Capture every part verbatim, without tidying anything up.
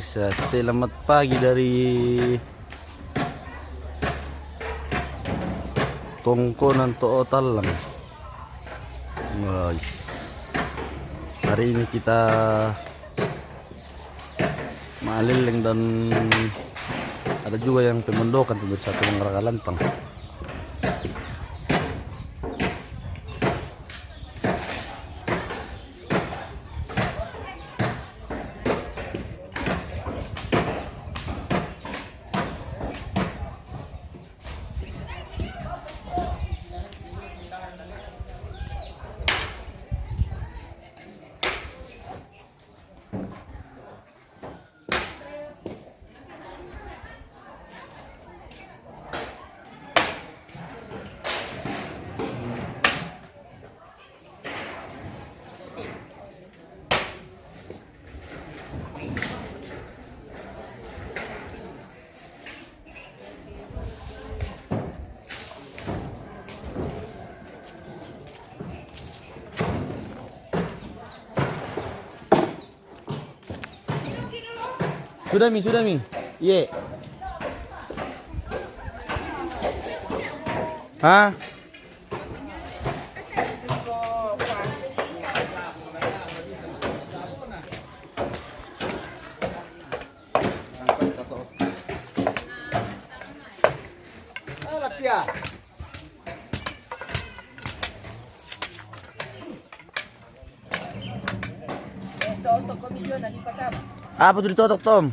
Selamat pagi dari Tongkonan To'o Tallang. Guys, hari ini kita maleleng dan ada juga yang pemondokan, pemirsa, Tulang Raga Lantang. Sudah mi, sudah mi. Ye. Hah? Apa tu ditotok, Tom?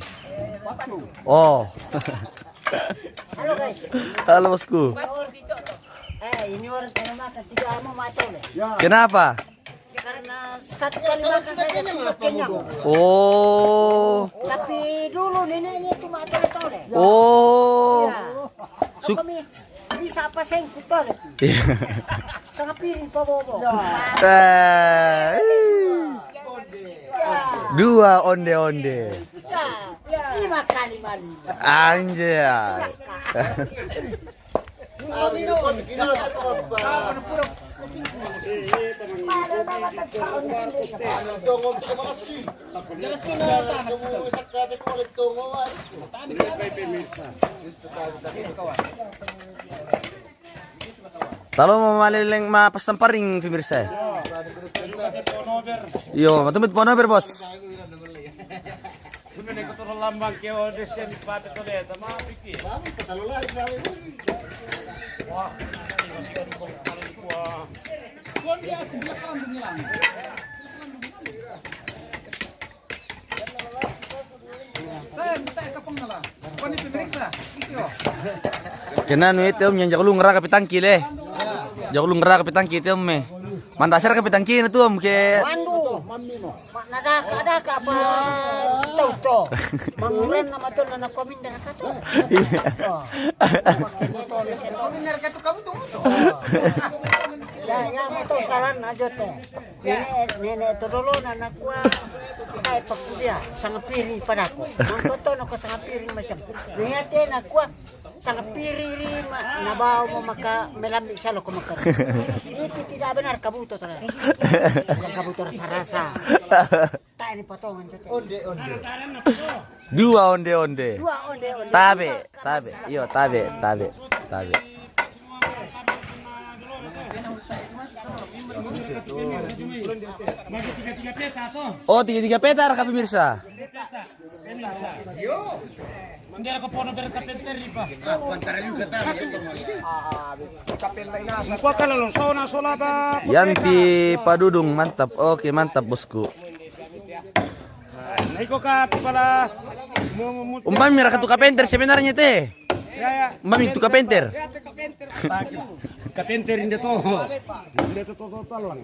Oh. Halo, guys. Halo, bosku. Eh, ini orang kena makan tiga mau macam ni. Kenapa? Karena satu kali makan saja sudah kenyang. Oh. Tapi dulu neneknya itu makan tole. Oh. Iya. Suk- Kami bisa apa sengkut tole? Iya. Sangat piring, Pak Bobo. Eh, ih. Dua onde-onde. Ya, ya. Lima kali malu. Anjay. Talo mau maleleng ma pasang paring, pemirsa. Yo, matumi ponober, bos. Kena nu itu, om, yang jago lu ngeraka pitangki le. Jago lu ngeraka pitangki itu, om, me. Mandasar ke pitangki na tu, om, ke. Mandu. Mak nadaka, daka apa? Tahu to. Manguren nama tu, nana komin dan kata. Iya. Komin dan kata kamu tu, tu. Ya, ya, mau tu saran aja tu. Nenek, nenek tu dulu, nana kua. Kai pakudia, sangat piring padaku. Mangkoto nako sangat piring macam. Niate na kua, sangat piring ri ma-, na bau mo maka melambi salo ko maka. Itu tidak benar kabuto tala. Bukan kabuto rasa-rasa. Tak ini potongan cote. Onde, onde. Dua onde-onde. Dua onde-onde. Tabe, tabe. Iyo, tabe, tabe, tabe. Oh, tiga-tiga peta raka, pemirsa. Yanti Padudung, mantap. Oke, mantap, bosku. Umpami raka tukang penter sebenarnya te. Umpami tukang penter. Tukang penter ini tuh. Ini tuh, tuh, tuh, tuh, lang.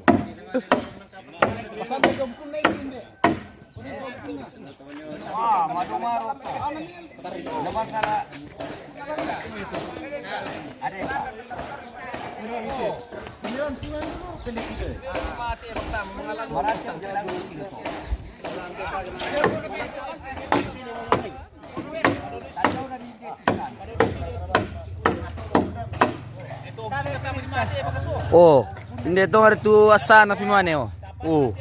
Oh, inde tong ada tu asana pimane, oh. Oh.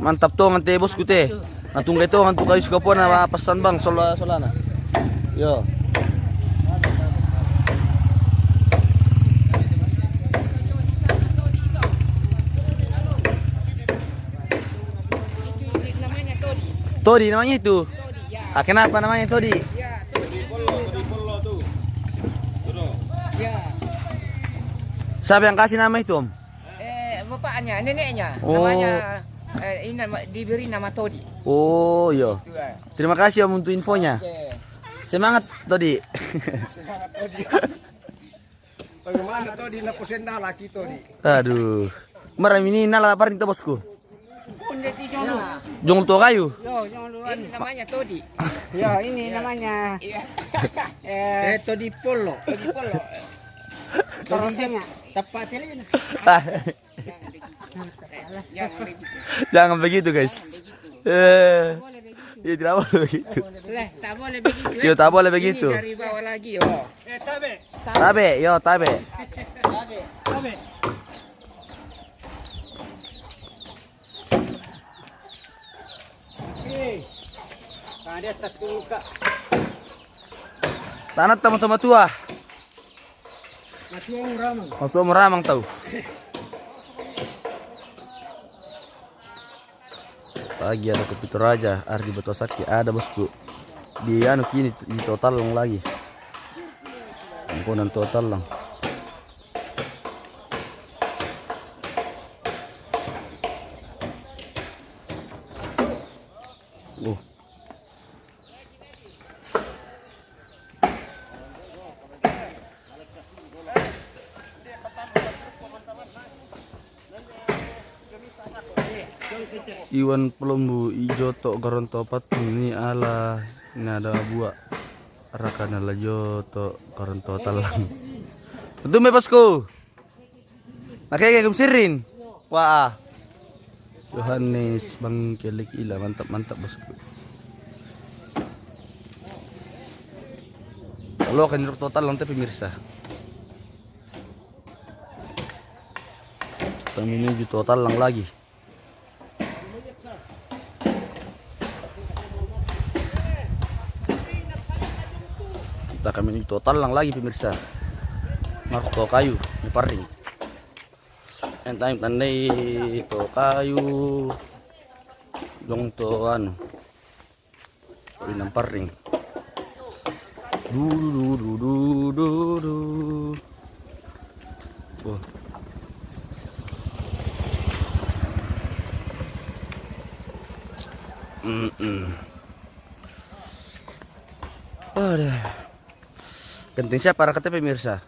Mantap tong ante bosku te. Nah, tunggu itu, ngantuk kayu suka pona, apa, pesan bang, sola, solana. Yo. Todi namanya itu. Ah, kenapa namanya Todi? Siapa yang kasih nama itu, Om? Eh, bapaknya, neneknya. Oh. Namanya, eh, ini nama, diberi nama Todi. Oh, iya. Terima kasih, Om, untuk infonya. Oke. Semangat, Todi. Semangat, Todi. Bagaimana, Todi? Napo sendala ki, Todi. Aduh. Mara mini nala parinta, bosku. Jong to kayu. Yo, jong to kayu. Ini namanya Todi. Yo, ini namanya. Iya. Eh, Todi Polo. Todi Polo. Todi Tapa Telina. Ah. Jangan begitu. Jangan begitu, guys. Eh, iya, tidak boleh begitu. Leh, tak boleh begitu. Yo, tak boleh begitu. Ini dari bawah lagi, oh. Tabe, yo, tabe. Tanah tama-tama tua. Matua muramang. Matua muramang tau. Pagi ada kopi Toraja, ada di Batu Sakti, ada, bosku. Di anu kini, di Totalang lagi. Ampunan Totalang. Oh. Iwan Palombu, ijo to garonto pattung ni ala nada bua rakana lajo to garonto talang. Betul me, bosku. Oke, oke, kum sirin. Wah. Yohanes Bangkelik ila, mantap, mantap, bosku. Kalau kan Totalang, tapi pemirsa. Kami menuju Totalang lagi. Kita kami menuju Totalang lagi, pemirsa. Marto kayu, ni paring. Entah, entah, ni to kayu. Dong to anu. Uli namparing. Du, du, du, du, du, du. Wah. Mm-mm. Waduh. Genting siapa rakete, pemirsa?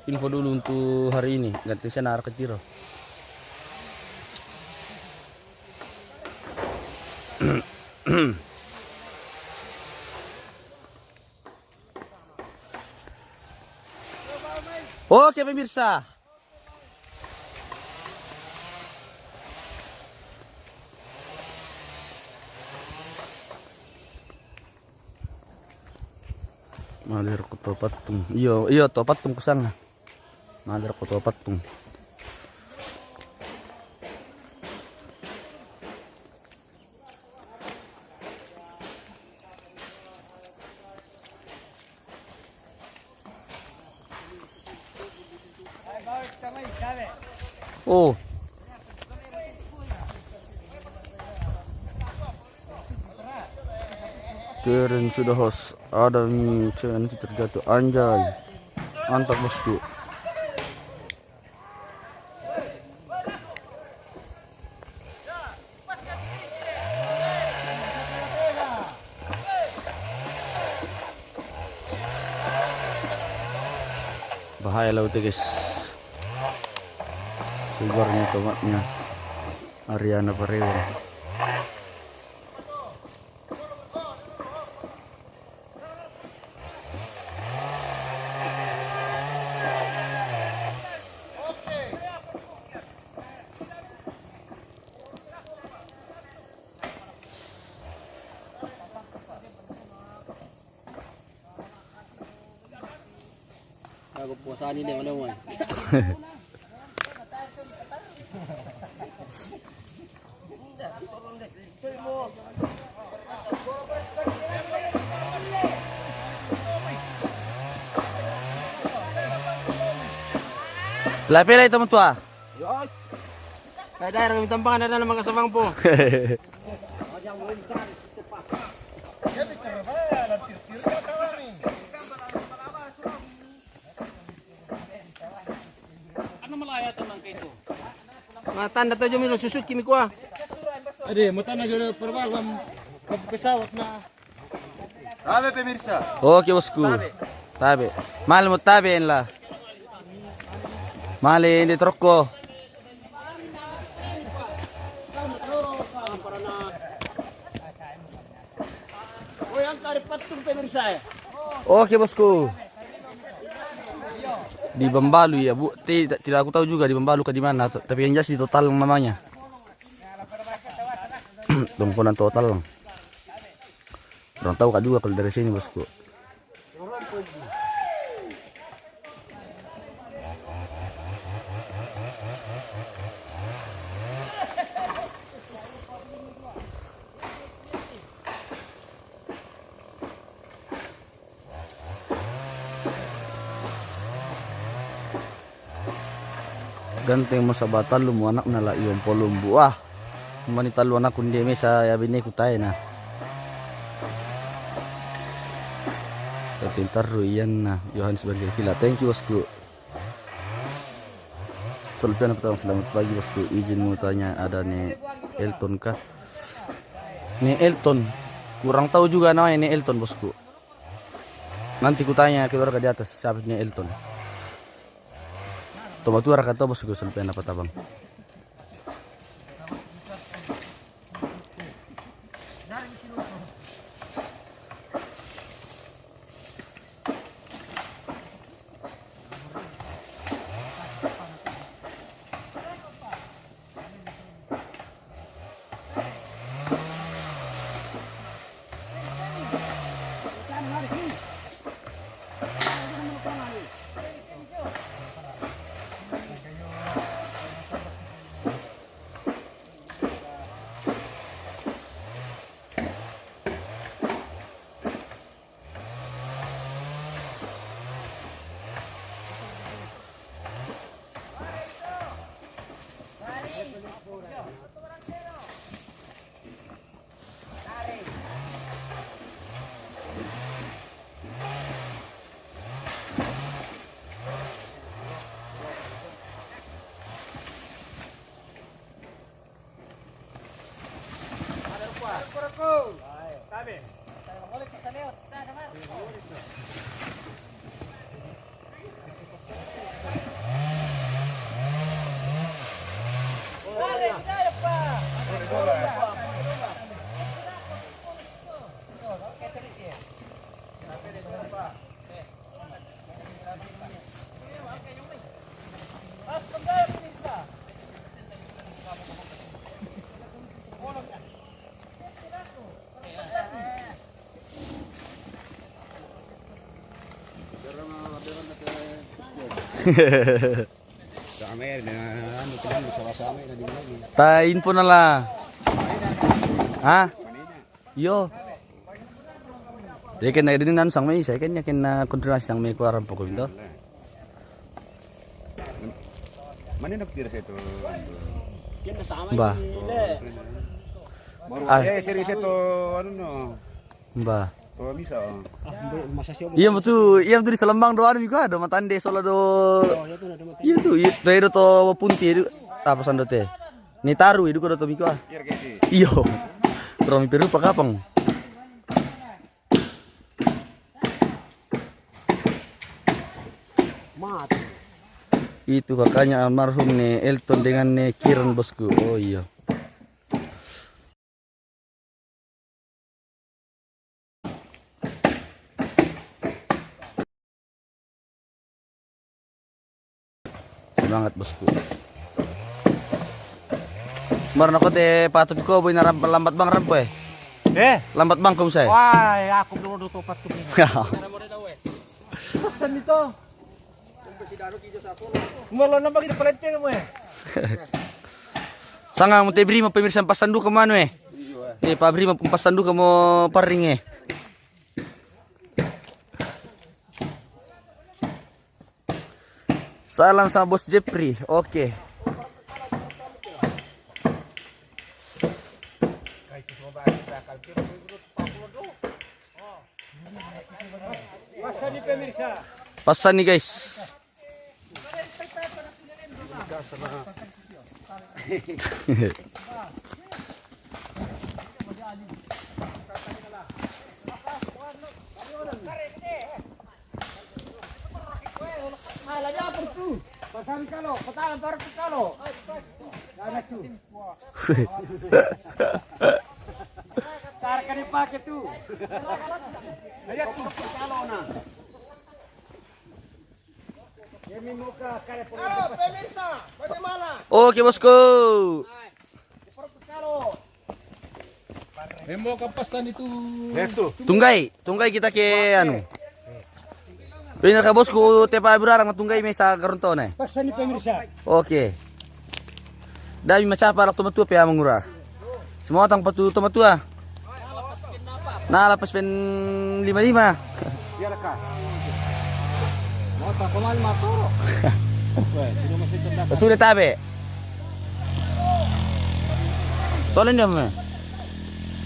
Info dulu untuk hari ini. Ganti saya naruh ke Tiro. Oke, pemirsa. Malir ko to pattung. Iyo, iyo, to pattung kusanga. Malir ko to pattung. Oh. Keren sudah, host. Ada mi cewek nanti terjatuh. Anjay. Mantap, bosku. Bahaya lautnya, guys. Segarnya tomatnya Ariana Parewan. Aku puasa ni dia mana, Wan? Lapela itu mutua. Yoi. Kaya daerah kami tampangan ada nama kasabang po. Ano malaya to ng kito? Matanda to jumi lo susuki mi kuwa. Ade, matanda jolo perbal lam pesawat na. Tabe pemirsa. Oke bosku. Tabe. Mal mo tabe en la. Mali ini trokko. Oy, ang kari patung pemirsa ya. Oke bosku. Di Bambalu ya bu. Ti- Tidak aku tahu juga di Bambalu ke di mana. Tapi yang jelas di Total namanya. Tongkonan Total. Kurang tahu kak juga kalau dari sini bosku. Ganteng mo sabatallu mo anakna la iyong polumbu ah. Mani tallu anakku nde mesa ya bineku taena. Tapi ntarru iyanna Yohanes Bangkil Kila. Thank you bosku. Solpian pertama selamat pagi bosku. Izin mau tanya ada ne Elton kah? Ne Elton. Kurang tahu juga namanya ne Elton bosku. Nanti kutanya keluarga di atas siapa ne Elton. Tomatua raka to bosku sampai dapat abang. Ta info na la. Ha? Iyo. Jadi kan ini nan sang mai saya kan yakin na konfirmasi sang mai kuaran pokok itu. Mana nak tira saya tu? Bah. Baru Ah. eh seri saya tu anu no. Bah. Kalau bisa. Oh. Iya betul, iya betul di Selembang do anu juga do matande sola do. Iya tu, iya tu do to punti do apa sando te. Ni taru itu do to miko ah. Iya kesi. Iyo. Romi peru pakapang. Mati. Itu kakaknya almarhum ne Elton dengan ne Kiran bosku. Oh iya. Semangat bosku. Mar nako te patut ko boy na ram- lambat bang rampo eh. Eh? Lambat bang kom saya. Wah, aku dulu do topat tu. Pesan itu. Molo na bagi di palepe mo eh. Sanga mo te bri mo pemirsa pasandu ko manu eh. Eh pabri mo pasandu ko mo paring eh. Salam sama Bos Jepri. Oke. Pasang nih, guys. Pasang kalau, petang, taruh ke kalau. Sana tuh. Taruh ke dipakai tuh. Ayo tuh, kalau nah. Halo, pemirsa, bagaimana? Oke, Bosku. Kalau Rembo kapasan itu. Tunggai, tunggai kita ke anu. Ini ka Bosku, tepa berarang tunggai mesa garonto ne. Pasang nih, pemirsa. Oke. Dami macapa lak tomatua pe amang ura. Semua tang patu tomatua. Nah, lapas pen lima lima. Biar ka. Mau tak komal matoro. Weh, sudah masih sedap. Sudah tabe. Tolong dia mah.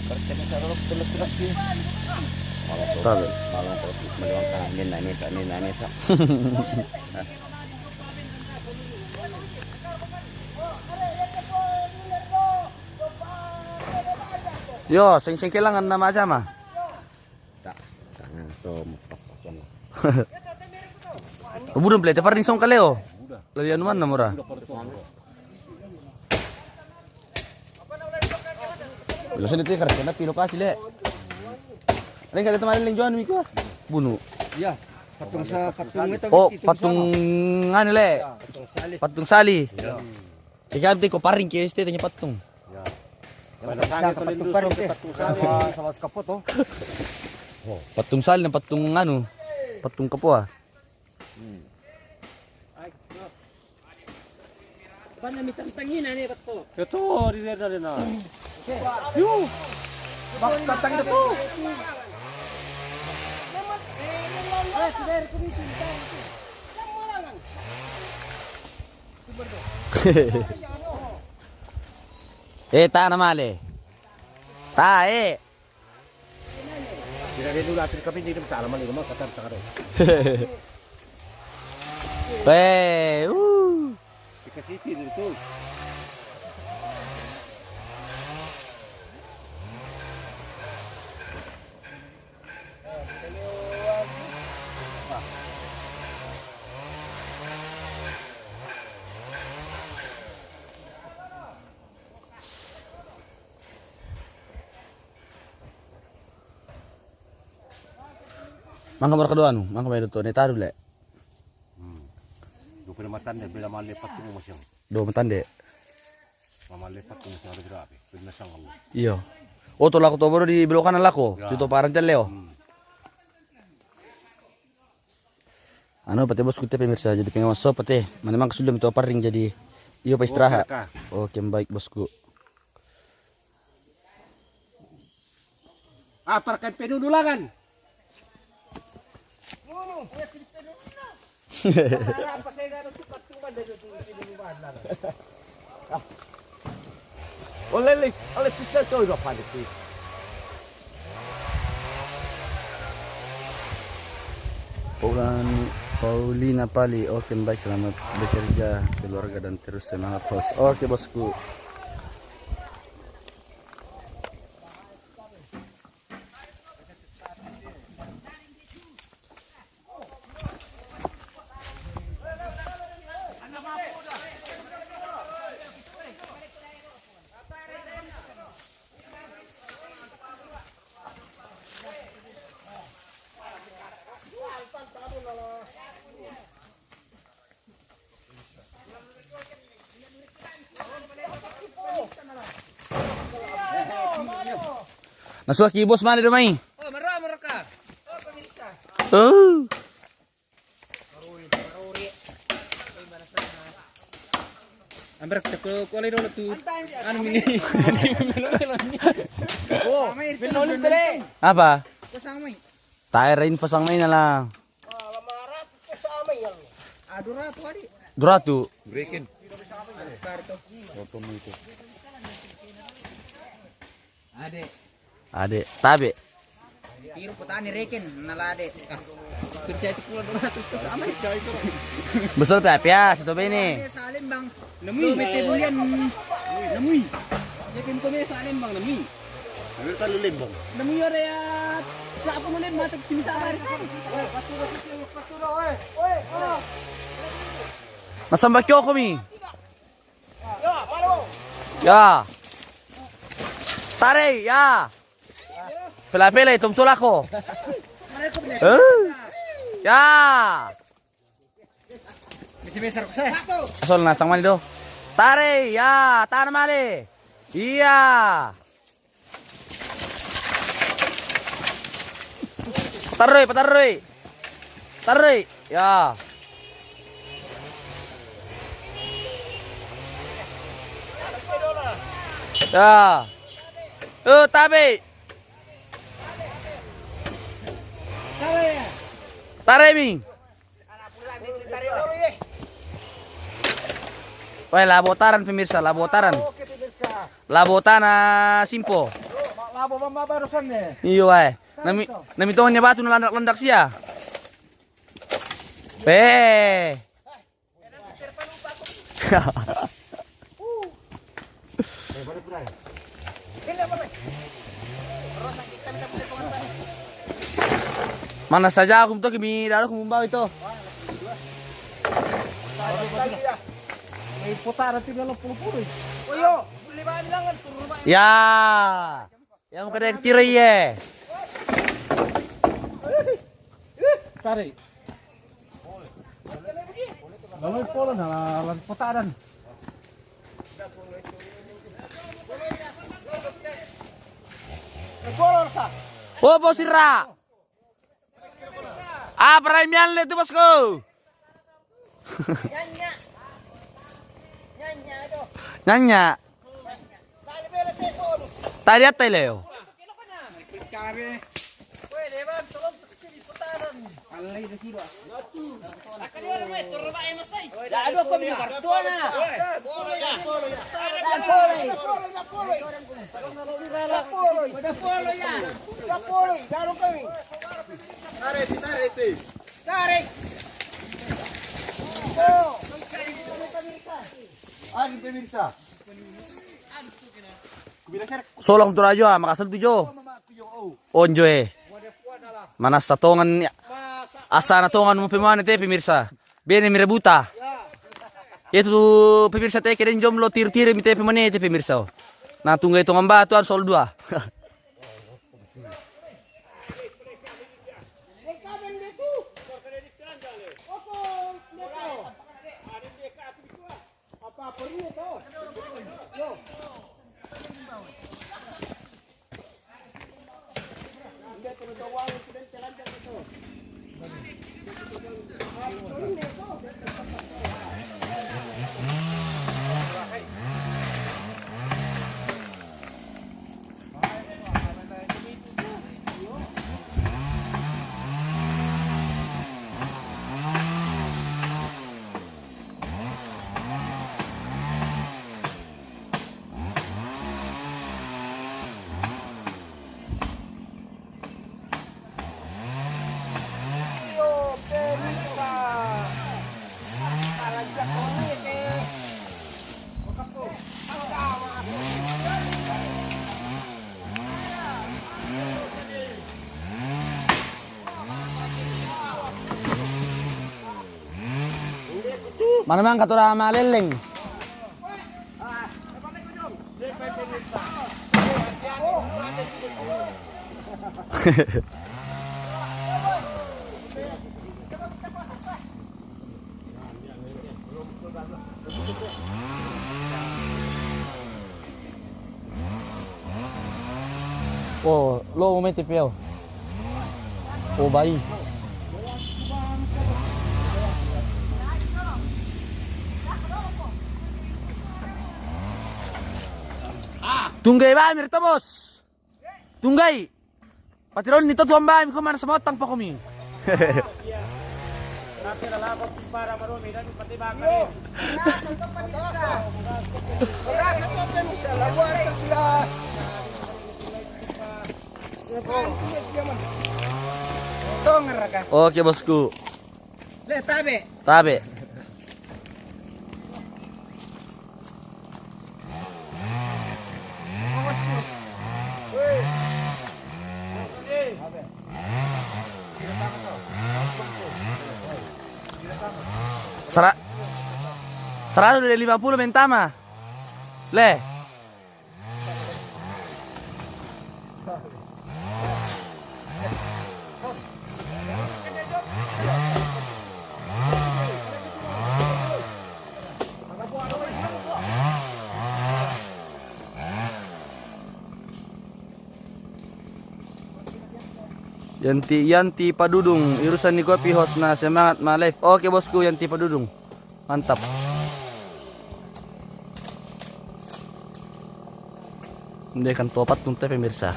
Berarti masa dulu terus terus sih. Malam tuh. Tabe. Malam tuh. Malam kan, main nangis, main nangis. Yo, seng-seng kelangan nama aja mah. Tak, tangan tuh pas pakai. Budak beli tepar di song kaleo. Lebih anu mana murah? Biasa itu karena pilo kasih le. Ring kada teman ling juan miko. Bunuh. Iya. Patung sa patung itu. Oh, patung anu le. Patung sali. Patung sali. Iya. Ika abdi ko paring ke este tanya patung. Ya. Yang patung sali patung paring teh. Patung sali sama, sama sekapot tuh. Oh, patung sali dan patung anu. Patung kapoa. Hmm. Bana mi tantangin ane bato. Ito, di dere na. Yo. Bak tantang ito. Eh, ta na male. Ta, eh. Tidak ada dulu atur kami di dalam tanaman di rumah kata sekarang. Weh, uh. Dikasih itu. Mangka mara kadoanu, mangka mai doto ne taru le. Hmm. Dua puluh lima tande bela male patung masing. Dua puluh tande. Mama lepat ko masing ada berapa? Pernah sang Allah. Iyo. Oh, to lako to baru di belok kanan lako. Ya. Tuto paran tel leo. Hmm. Anu, pate bosku te pemirsa, jadi pengawas so pate. Mana mang sudah minta paring jadi. Iyo, pa istirahat. Oke, Kak. Oke, baik bosku. Ah, pakai penuh dulangan. Oleh, oleh pisau tu dah pada tu. Paulan, Paulina Pali, oke, baik, selamat bekerja keluarga dan terus semangat, bos. Oke, bosku. Nasuaki bos male do mai. Oh, mara, mara ka. Oh. Ambil aku, aku alai dulu tu. Anu, mini. Oh, minum dulu. Apa? Tair info sang main lah. Aduh, ratu tadi. Duratu. Breaking. Ade. Ade, tabe. Tiru putani reken, nalade. Ah, kerja itu pula dua ratus tu sama. Besar pe apia, satu bene. Salembang. Namui. Mete bulian. Namui. Dia pintu me Salembang, namui. Ambil tali lembang. Namui ore ya. Sa apa nulen mata sini sabar. Masamba kyoko mi. Ya. Tare, ya. Pela-pela itu betul ako. Eh. Ya. Bisa besar ko saya. Asal nasang mali do. Tare, ya, tanam mali. Iya. Patarroi, patarroi. Tarroi. Ya. Ya. Eh, tabe. Tare mi. Wah, labo taran, pemirsa, labo taran. Labo tana simpo. Labo mama barusan ne. Iyo, wah. Nami, nami tongan nia batu na landak-landak sia. Pe. Mana saja aku tuh kimi dalam aku membawa itu. Ya. Ya mau kena tiro iye. Tarik. Lalu polo na lan potadan. Oh, bosira. Ah, perayaan le tu, bosku. Nyanya. Nyanya tu. Nyanya. Tadi atai leo. Tarik, tarik, tarik. Tarik. Oh. Angin pemirsa. Solong tu rajo, ah, makasal tu jo. Onjo e. Manasa tongan ya. Asa na tongan mo pemane te pemirsa. Bene mi rebuta. Itu pemirsa te keren jomlo tir-tir mi te pemane te pemirsa. Na tunggai tongan batu ada sol dua. Mana mang katura maleleng. Oh, lo mo mete peo. Oh, bai. Tunggai ba, mir tobos. Tunggai. Patironi to tuan ba, mi ko mana samotang pa ko mi. Oke, bosku. Le, tabe. Tabe. Sera-, seratus lima puluh mentama. Le. Yanti, Yanti Padudung, urusan ni kopi host na semangat ma live. Oke, bosku, Yanti Padudung. Mantap. Ndekan topat tunte, pemirsa.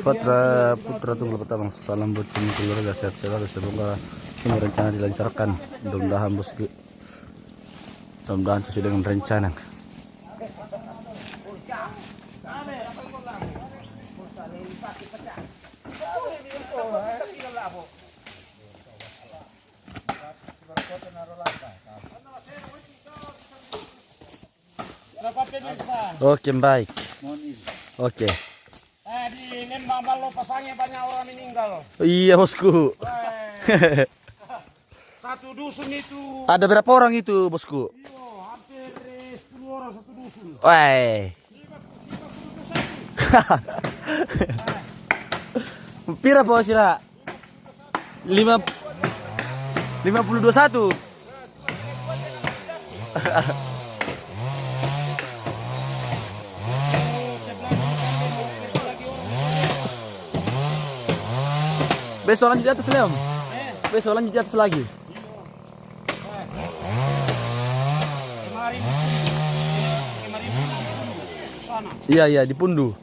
Patra Putra Tunggul Pertama, salam buat semua keluarga, sehat selalu, semoga semua rencana dilancarkan. Mudah-mudahan, bosku. Mudah-mudahan sesuai dengan rencana. Oke, baik. Oke. Eh, di Lembang Ballo Pasangnya banyak orang meninggal. Iya, bosku. Eh, satu dusun itu. Ada berapa orang itu, bosku? Iyo, hampir, eh, sepuluh orang satu dusun. Weh. Pira po sira? Lima, lima puluh dua satu. Besok lanjut di atas, Leon. Besok lanjut di atas lagi. Iya, iya, di Pundu.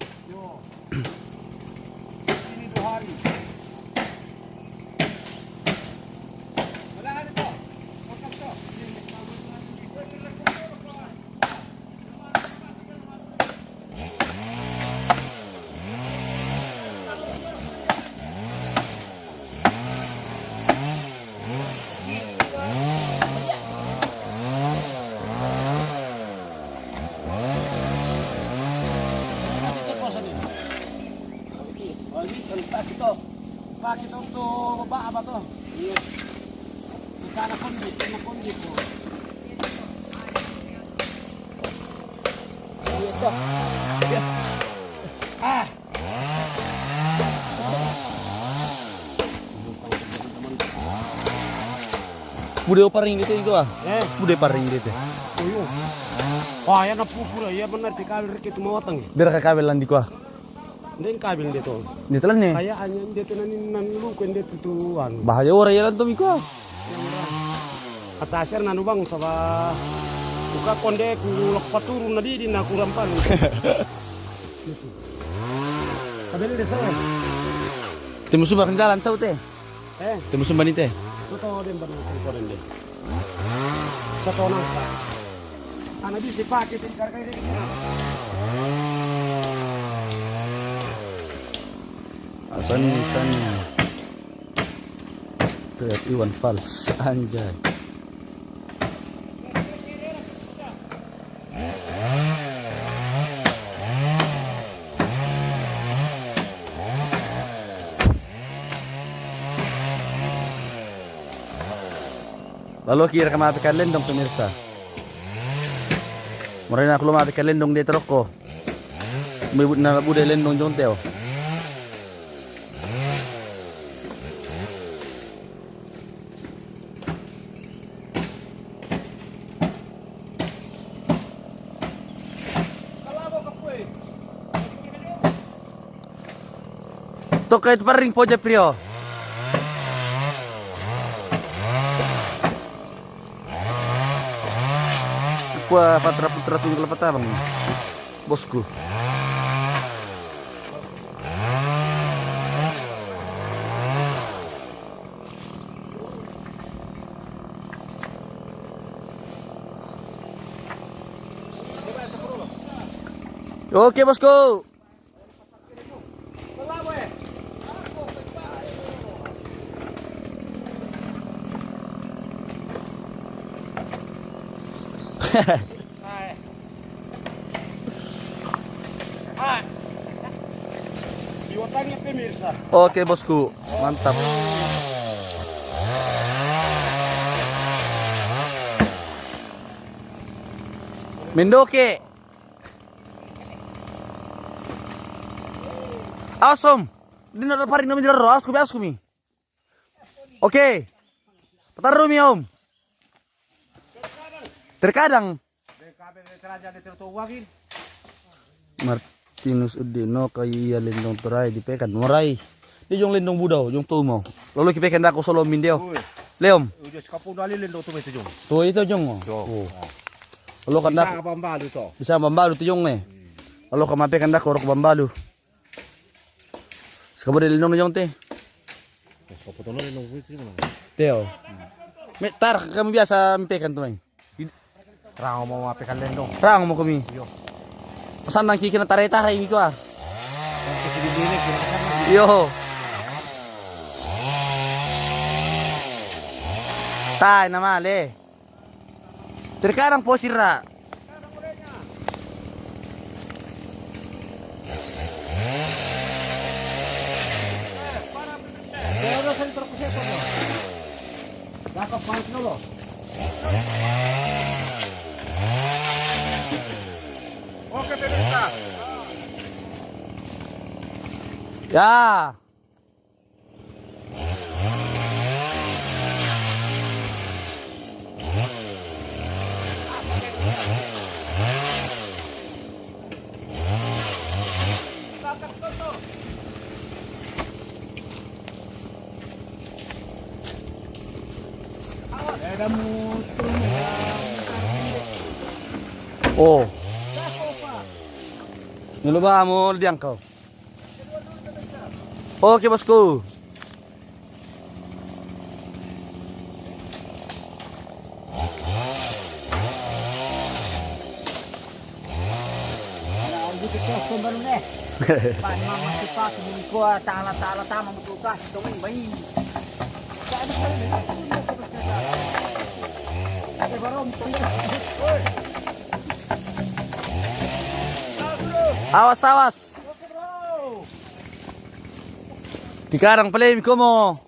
Pakai to, to, ba, apa to? Iya. Ikan kundi, ikan kundi po. Iya, to. Ah. Bude paring dite iko, ah. Eh? Bude paring dite. Oh, iyo. Wah, ya na pupura, ya benar, ti kabel riki tu mawatang, eh. Bera ka kabel landi ko, ah. Ndeng kabel nde to. Nde telan ne. Kaya anya nde to nani nan luku nde to tu anu. Bahaya ora ya lantom iko. Kata aser nanu bang saba. Buka konde ku lok paturun na didi na kurang pan. Kabel nde salah. Timu subar jalan saute. Eh? Temu sumbanite. Toto den bana ko den de. Toto nang. Ana bisi pake tin karkai de. Sani, sani. Tuh, Iwan Fals, anjay. Alo kira kama pe kan lendong pemirsa. Morena aku lo ma pe kan lendong de troko. Mebut na bude lendong jong teo. Toka itu paring poja prio. Kua patra putra tunggal petabang. Bosku. Oke, bosku. Oke, bosku. Mantap. Mendoke. Awas, Om. Dina paring kami daro. Awas kumi, awas kumi. Oke. Pataru mi, Om. Terkadang. Martinus Udino kai ia lendong torai di pekan morai. Di jong lendong budau, jong tu mo. Lalu ki pekan dako solo mindeo. Leom. Udah sekapung dali lendong tu itu jong. Tu itu jong. Oh. Lalu kan dako. Bisa bambalu to. Bisa bambalu tu jong eh. Lalu kama pekan dako rok bambalu. Sekabu de lendong jong te. Sekabu tono lendong itu mana? Teo. Me tar kami biasa mi pekan tu mai. Rang mo ma pekan lendong. Rang mo kami. Yo. Pesan nang kiki na tare-tare mi kua. Yo. Tai nama le. Terkadang posir ra. Oke, pemirsa. Ya. Oh. Nulu ba mo diang kau. Oke, bosku. Awas, awas. Tikarang pale mi komo.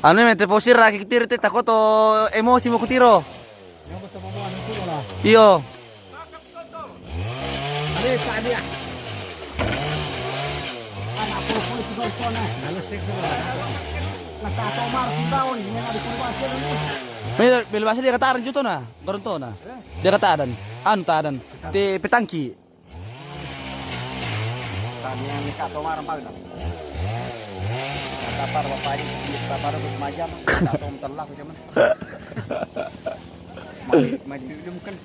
Anu me te posir ra ki tiro te takoto emosi mo ku tiro. Iyo. Me bel basa dia kataran juto na, garonto na. Dia kataran. Anu taran. Te petangki. Tani yang ni kato marang pau na. Tapar bapak ni, tapar bus majam, kato telah macam. Mari, mari dulu kan.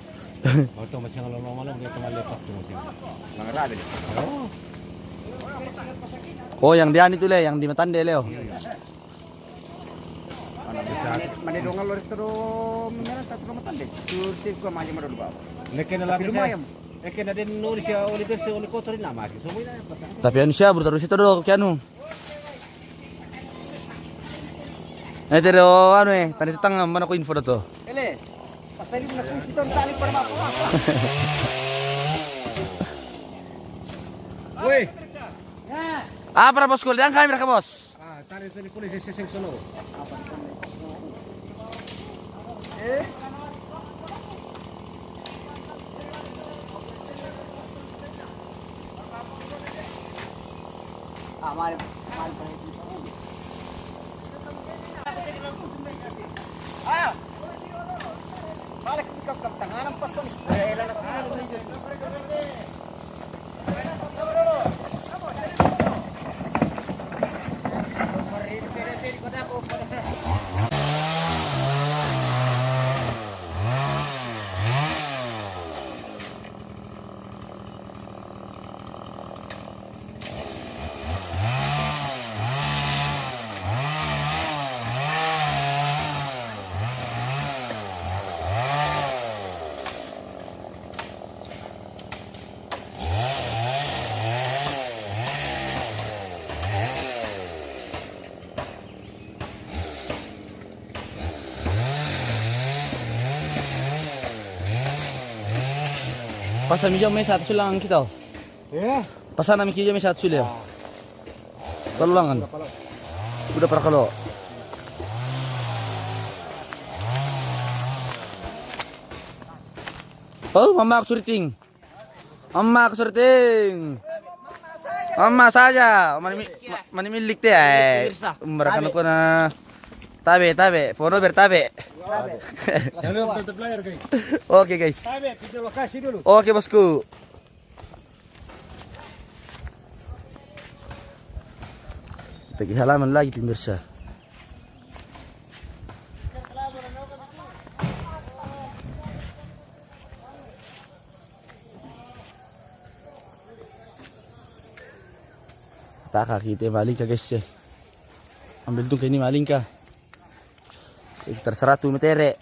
Oto masih ngalo malam dia teman lepak tu masih. Nang rada dia. Oh. Oh, yang dia ni tu le, yang di Matande leo. Mane dongal lori toro menera satu rumah tande. Surti gua maju madu bawa. Leke na labi lumayan. Eke na den nori sia oli berse oli kotori na maju. Semua ini apa? Tapi anu sia baru terus itu do kianu. Eh, tero anu eh, tadi tetang mana ko info do to. Ele. Pasal ini nak kunci ton tali pada apa? Woi. Ya. Apa ra, Bosku? Dia kami ra, Bos. Ah, tarik tadi pun di seseng sono. Ah, mari, mari, mari. Ah, balik ke tangan pas ni. Pasa mi jo me satu sulang kita. Ya. Pasa na mi ki jo me satu sulang. Talulangan. Udah para kalo. Oh, mama aku suriting. Mama aku suriting. Mama saja. Mani mi-, ma-, mani milik teh, eh. Pemirsa. Umrah kan aku na. Tabe, tabe. Fono bertabe. Tabe. Oke, guys. Tabe, video lokasi dulu. Oke, Bosku. Kita ke halaman lagi, pemirsa. Taka kita maling ka, guys, eh. Ambil tungkai ini maling ka. Sekitar seratus meter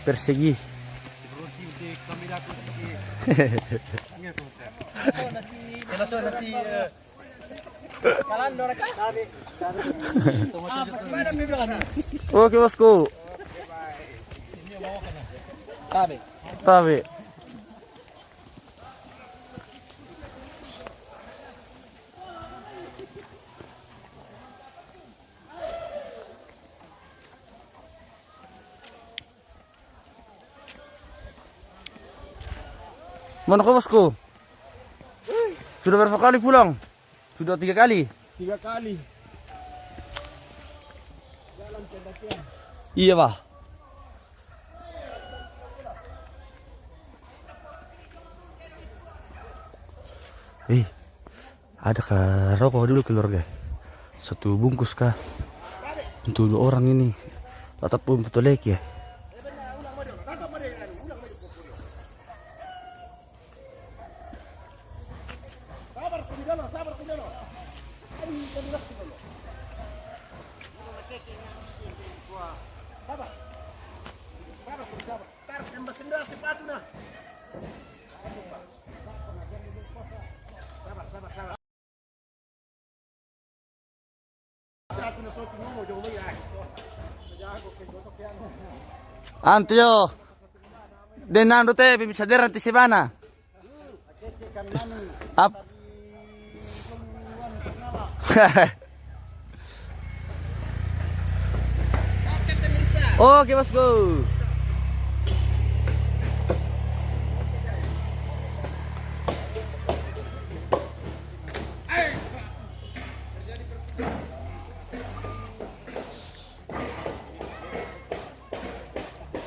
persegi. Oke, Bosku. Tabe. Tabe. Mana kau, Bosku? Sudah berapa kali pulang? Sudah tiga kali? Tiga kali. Iya, Bah. Eh, ada ka rokok dulu, keluarga? Satu bungkus kah? Untuk dua orang ini. Tatap pun betul lagi ya. Antio. Denando te bisa deran ti sebana. Ap- Oke, Bosku.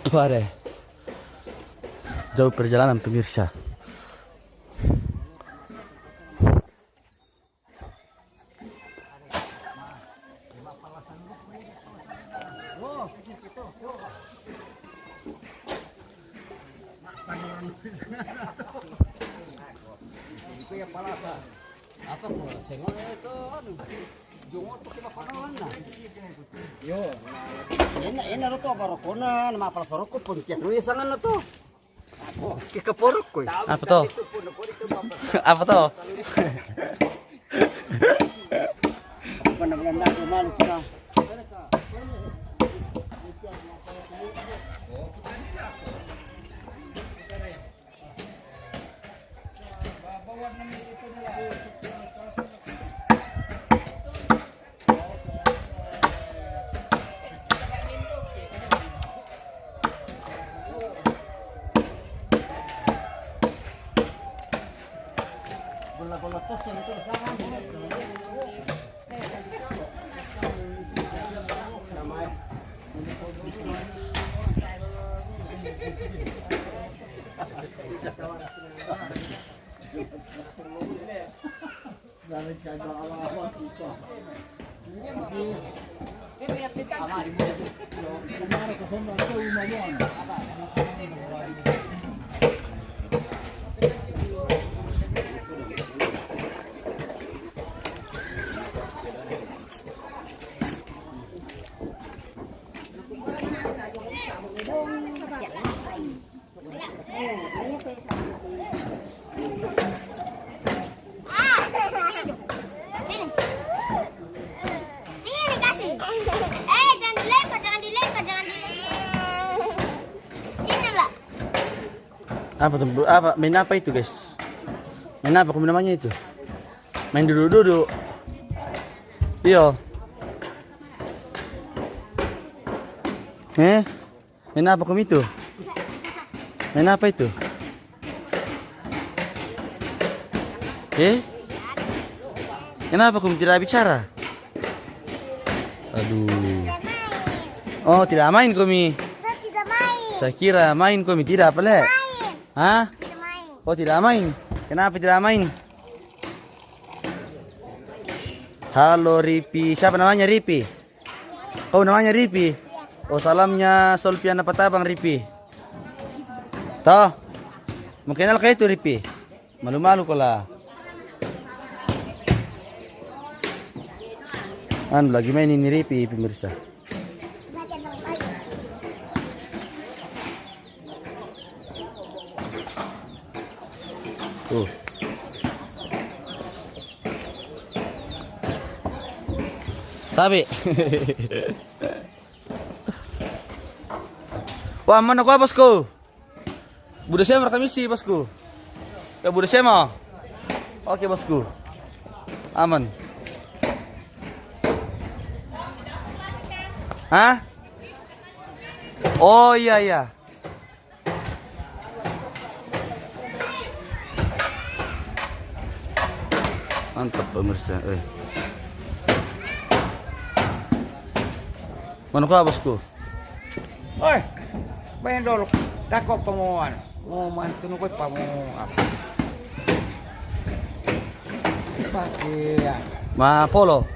Tuh ada. Jauh perjalanan, pemirsa. Apa ko? Sengon itu anu. Jongo tu kena panawan na. Yo. Ena, ena ro to barokona, nama apal soroko pun tiap ro sangan na to. Ke, ke porok ko. Apa to? Apa to? Mana-mana ndak ada malu kita. Sini. Sini kasih. Eh, jangan dilempar, jangan dilempar, jangan dilempar. Sini lah. Apa tuh? Apa? Main apa itu, guys? Main apa? Kau namanya itu? Main duduk-duduk. Iyo. Eh? Main apa kau itu? Main apa itu? Eh? Kenapa kau tidak bicara? Aduh. Oh, tidak main kau mi. Saya tidak main. Saya kira main kau mi, tidak apa le? Main. Hah? Tidak main. Oh, tidak main. Kenapa tidak main? Halo Ripi. Siapa namanya Ripi? Oh, namanya Ripi. Oh, salamnya Solpiana Patabang, Ripi. Toh. Mau kenal ka itu, Ripi? Malu-malu kau lah. Anu, lagi main ini Ripi, pemirsa. Tuh. Tapi. Wah, mana kau, bosku? Buda Sema rekam isi, bosku. Ya, Buda Sema. Oke, bosku. Aman. Hah? Oh, iya, iya. Mantap, pemirsa. Eh. Mana kau, bosku? Oi, bayang dulu. Dako pamuan. Mau mantu nukut pamuan. Pakai ya. Ma polo.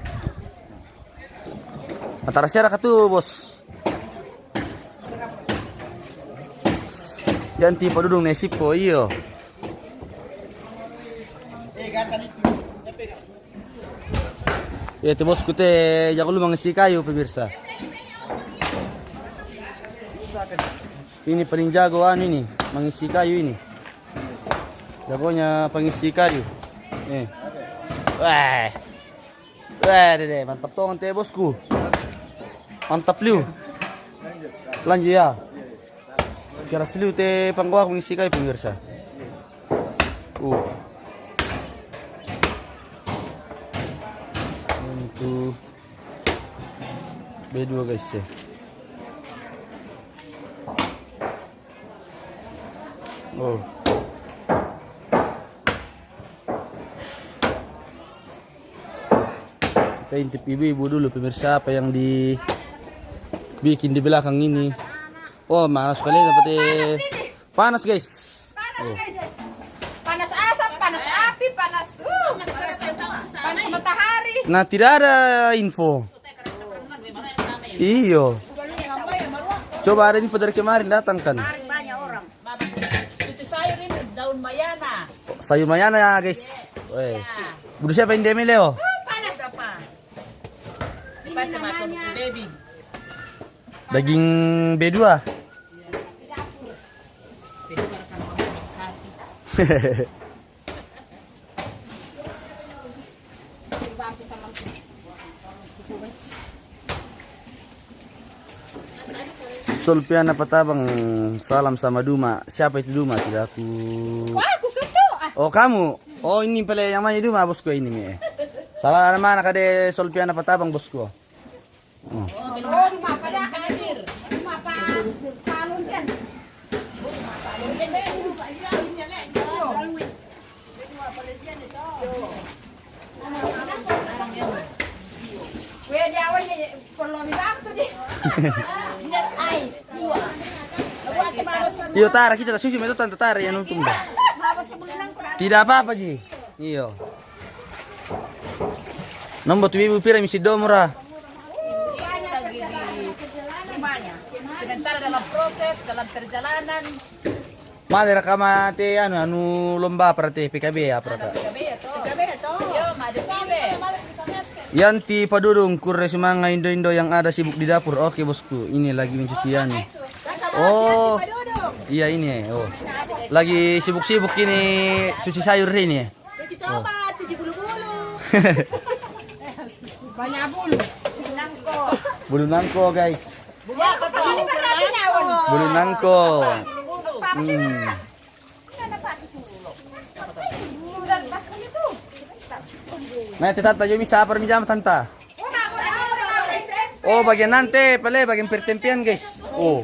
Antara siara katu, bos. Yang tipe dudung nesi po, iyo. Iya, te bosku te jago lu mangisi kayu, pemirsa. Ini paling jago anu ini, mangisi kayu ini. Jagonya pangisi kayu. Eh. Wah. Wah, dede, mantap tong te bosku. Mantap liu. Lanjut ya. Kira seliu te panggoak mangisi kayu, pemirsa. Uh. Untuk B dua, guys, ya. Oh. Kita intip ibu-ibu dulu, pemirsa, apa yang dibikin di belakang ini. Oh, mana sekali seperti panas, guys. Panas, guys. Panas asap, panas api, panas, uh, panas matahari. Nah, tidak ada info. Iyo. Coba ada info dari kemarin datang kan? Kemarin banyak orang. Itu sayur ini, daun mayana. Sayur mayana ya, guys. Weh. Buda siapa ini, Demi Leo? Uh, panas apa? Ini namanya baby. Daging B dua. Solpiana Patabang, salam sama Duma. Siapa itu Duma? Tidak aku. Wah, aku sutu. Ah. Oh, kamu. Oh, ini pale yang namanya Duma, bosku ini mi. Salam mana kade Solpiana Patabang, bosku. Oh. Oh, Duma pada hadir. Duma pa palun kan. Iyo, tara, kita ta susi meto tanta tara ya nonton ba. Tidak apa-apa ji. Iyo. Nombo tu ibu pira misi do mura. Sementara dalam proses, dalam perjalanan. Male raka mate anu, anu lomba apa rate P K B apa raka? P K B ya, toh. P K B ya, toh. Yo, made pile. Yanti Padudung, kurre sumanga indo-indo yang ada sibuk di dapur. Oke, bosku, ini lagi mencuci anu. Oh, iya ini. Oh, lagi sibuk-sibuk ini cuci sayur ini. Cuci tomat, cuci bulu-bulu. Banyak bulu. Bulu nangko, guys. Bulu nangko. Hmm. Nah, itu tanta, yo bisa apa mi jama tanta? Oh, bagian nanti, pale bagian pertempian, guys. Oh,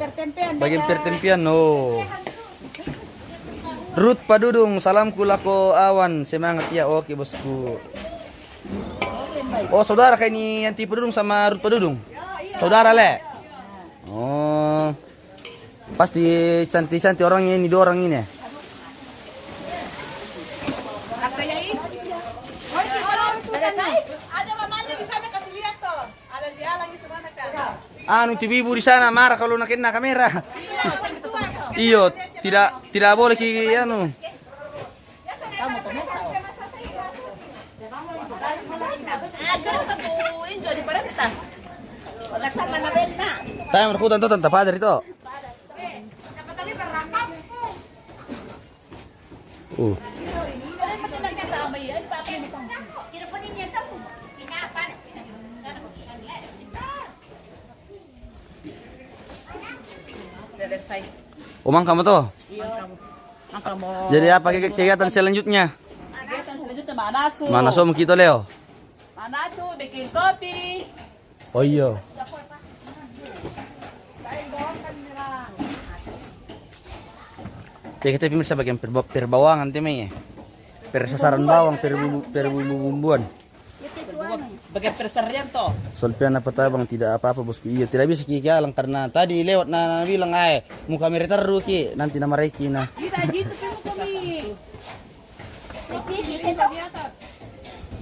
bagian pertempian, oh. Ruth Padudung, salamku lako Awan, semangat ya, oke bosku. Oh, saudara kah ini Yanti Padudung sama Ruth Padudung? Saudara le? Oh, pasti cantik-cantik orangnya ini, dua orang ini. Ada mamanya di sana, kasih lihat tuh. Ada jalan itu mana kan? Anu, ibu-ibu di sana marah kalau nak kena kamera. Iyo, tidak, tidak boleh ki anu. Tayang rukutan to tanta padar itu. Uh. Selesai. Omang kamu tuh? Iya. Jadi apa ke-, kegiatan selanjutnya? Kegiatan selanjutnya mana su? Mana su kita, Leo? Mana su bikin kopi? Oh iya. Ya, kita pemirsa bagian perba-, perbawangan, teme ya. Persasaran bawang, perbu-, perbumbu-bumbuan. Bagian perserian toh. Solpian apa tabang, tidak apa-apa, bosku. Iya, tidak bisa ki jalan karena tadi lewat na, na bilang, "Ae, muka merah terus ki, nanti nama reki na." Tidak gitu, kamu kami.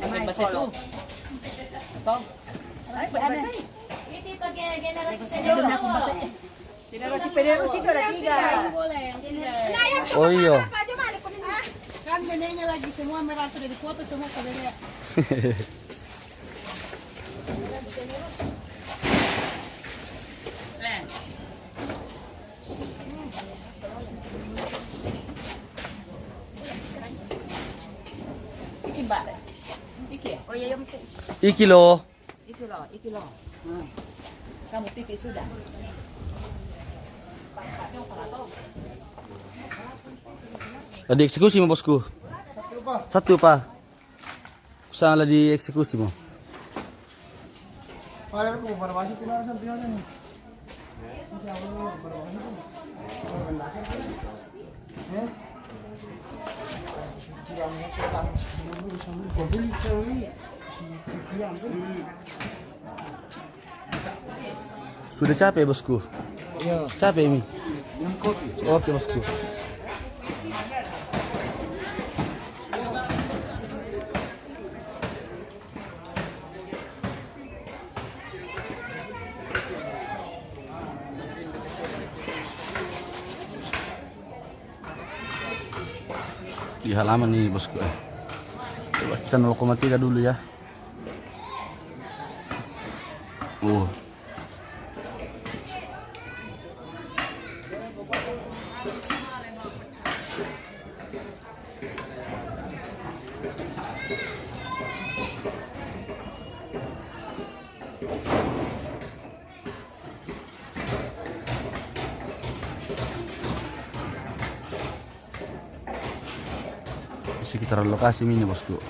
Pakai bahasa itu. Toh. Ini pakai generasi senior. Generasi penerus itu ada tiga. Oh iya. Kan neneknya lagi semua merasa dari foto semua pada lihat. Iki, Mbak. Iki ya? Oh iya, iya, mungkin. Iki loh. Iki loh, iki loh. Hmm. Kamu pikir sudah? Dieksekusi mo, bosku. Satu, Pak. Salah dieksekusi mo. Sudah capek, bosku? Iya. Capek mi? Minum kopi. Oke, bosku. Di halaman ini, bosku. Coba kita nol koma tiga dulu ya. Uh. Sekitar lokasi ini, bosku.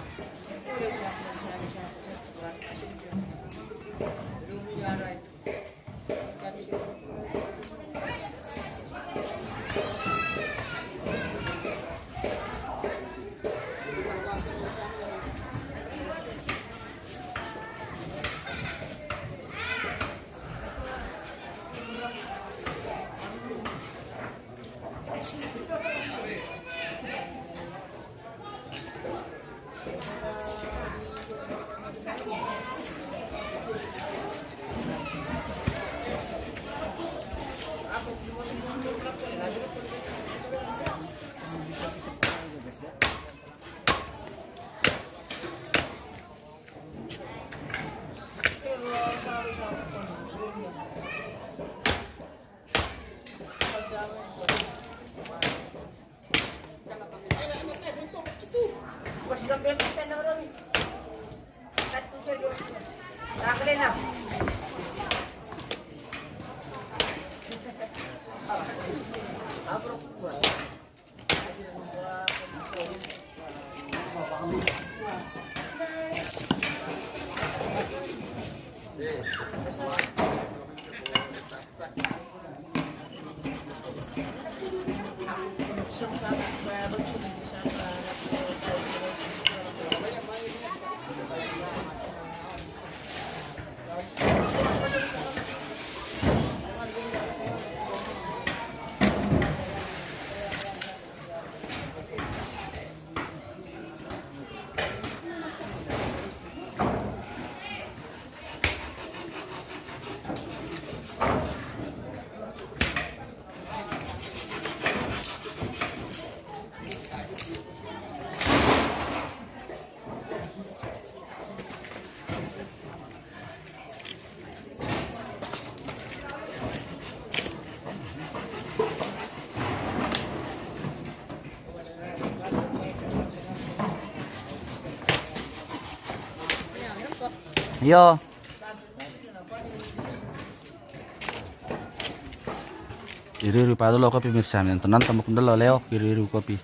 Yo. Iri-iri pa dolo kopi, pemirsa. Yang tenang tambah dolo leo, iri-iri kopi.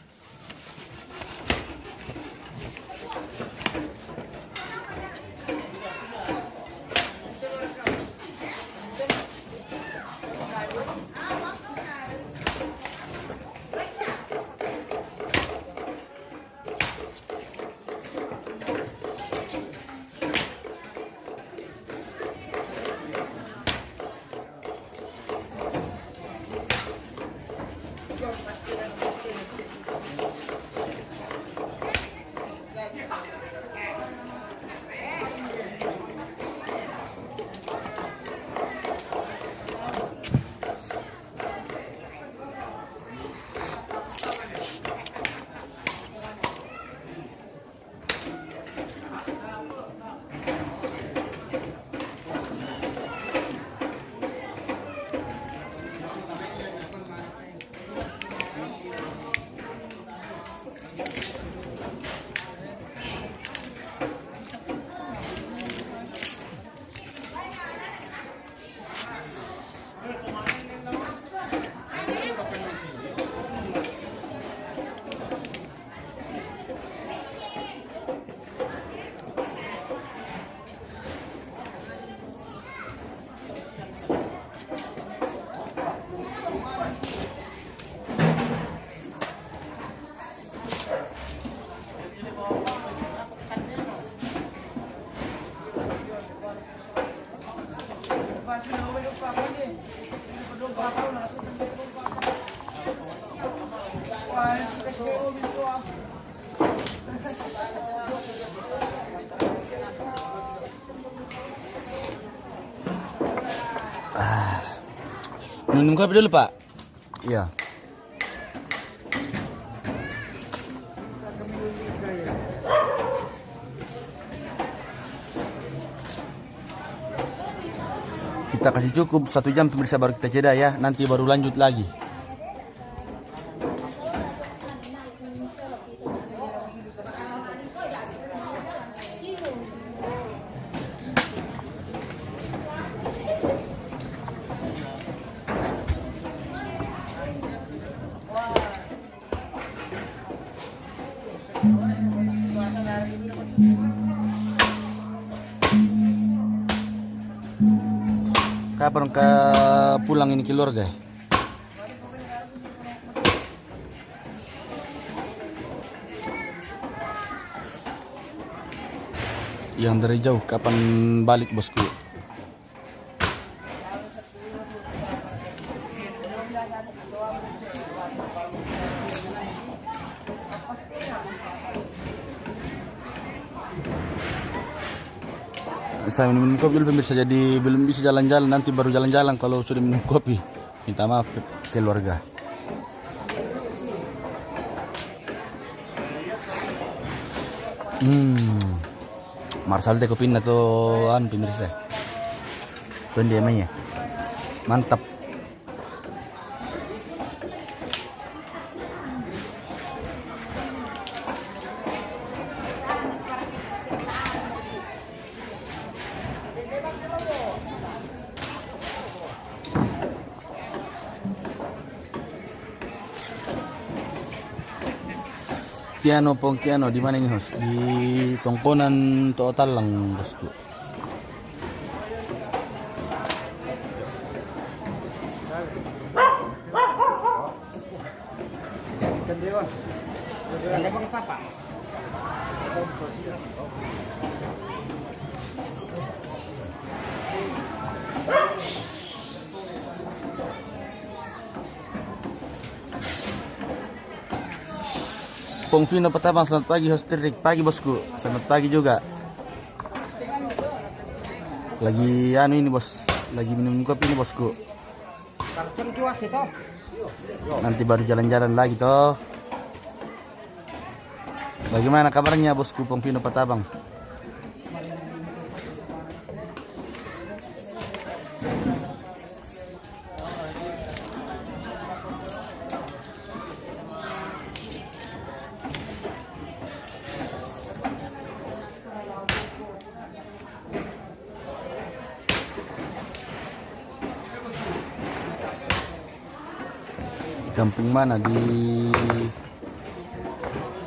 Ah. Minum kopi dulu, Pak. Iya. Kita kasih cukup satu jam, pemirsa, baru kita jeda ya. Nanti baru lanjut lagi. Kapan ka pulang ini keluarga? Yang dari jauh, kapan balik, bosku? Saya minum kopi dulu, pemirsa, jadi belum bisa jalan-jalan. Nanti baru jalan-jalan kalau sudah minum kopi. Minta maaf ke keluarga. Hmm. Marsal te kopinna to, anu, pemirsa. Tuh dia mainnya. Mantap. Kiano, Pong Kiano, di mana ini, Hos? Di Tongkonan To'o Tallang, bosku. Pong Fino Patabang, selamat pagi, Hos Tirik. Pagi, bosku. Selamat pagi juga. Lagi anu ini, bos. Lagi minum kopi ini, bosku. Nanti baru jalan-jalan lagi, toh. Bagaimana kabarnya, bosku, Pong Fino Patabang? Di kampung mana? Di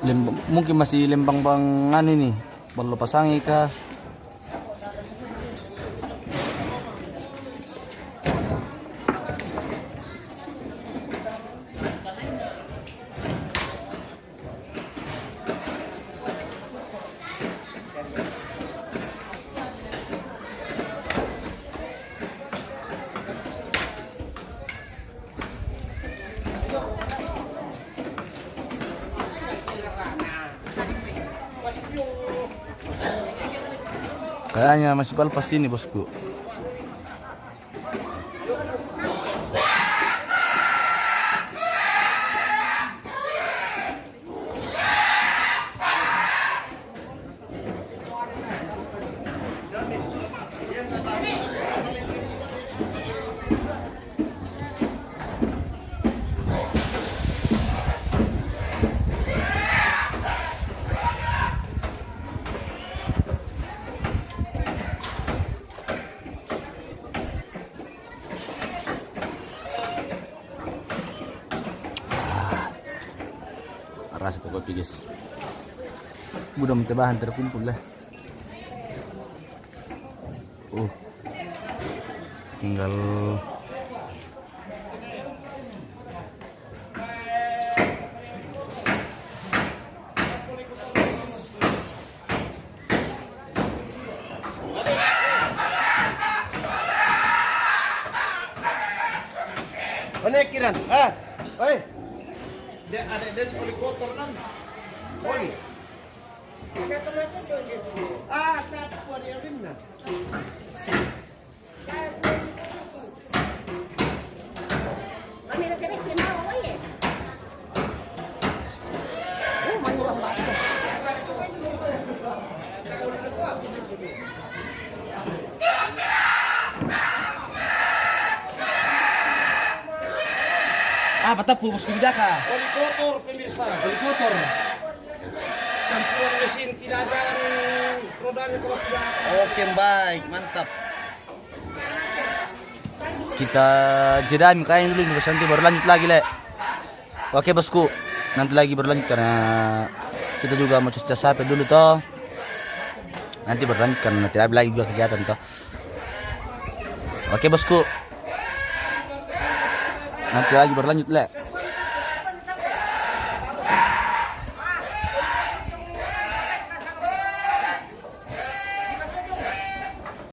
Lembang, mungkin masih Lembang Bang anu ini, Ballo Pasangi kah? Kayaknya masih balpas ini, bosku. Rasa tu kopi, guys. Budak minta bahan terkumpul lah. Uh. Tinggal Mana kiran? Ah, oi. Dia ada dan oli kotor nan. Oi. Ah, tak apa dia rinna. Ah, patappu, bosku, bidaka. Oli kotor, pemirsa. Oli kotor. Campuran mesin, tidak ada anu, rodanya kalau sudah. Oke, baik, mantap. Kita jeda mi kayaknya dulu ini, bos, nanti baru lanjut lagi, le. Oke, bosku, nanti lagi baru lanjut karena kita juga mau cas-cas H P dulu, toh. Nanti baru lanjut karena tidak ada lagi juga kegiatan, toh. Oke, bosku, nanti lagi baru lanjut, le.